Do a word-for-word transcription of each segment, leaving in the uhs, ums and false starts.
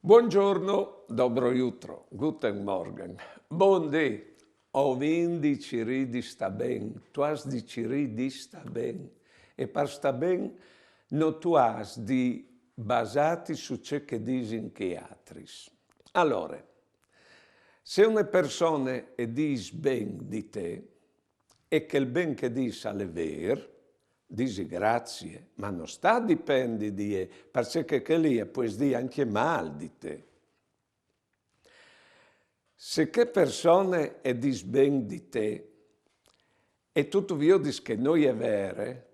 Buongiorno, dobro jutro, guten Morgen. Bundì, o vin di cirî di stâ ben, tu âs di cirî di stâ ben. E par stâ ben no tu âs di basâti su ce che disin chei altris. Alore, se une persone e dîs ben di te, e chel ben che e dîs al è vêr, disi grazie, ma no sta dipendi di jê, parcè che chê li e pues dî ancje mâl di te. Se chê persone e dîs ben di te, e tu tu viodis che no je vere,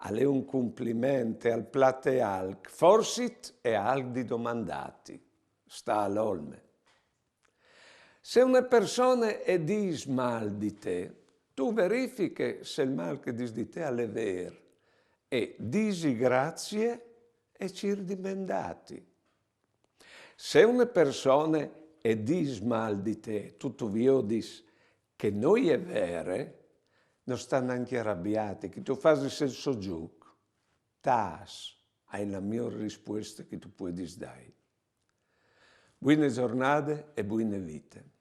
al è un cumpliment, al plate alc, forsit e à alc di domandâti, sta al olme. Se une persone e dîs mâl di te, tu verifiche se il mâl che e dîs di te al è vêr, e disi grazie e cîr di mendâti. Se une persone e dîs mâl di te, tu tu viodis che no je vere, no sta nancje rabiâti, che tu fasis il so zûc. Tâs, e je la miôr rispueste che tu puedis dâi. Buine zornade e buine vite.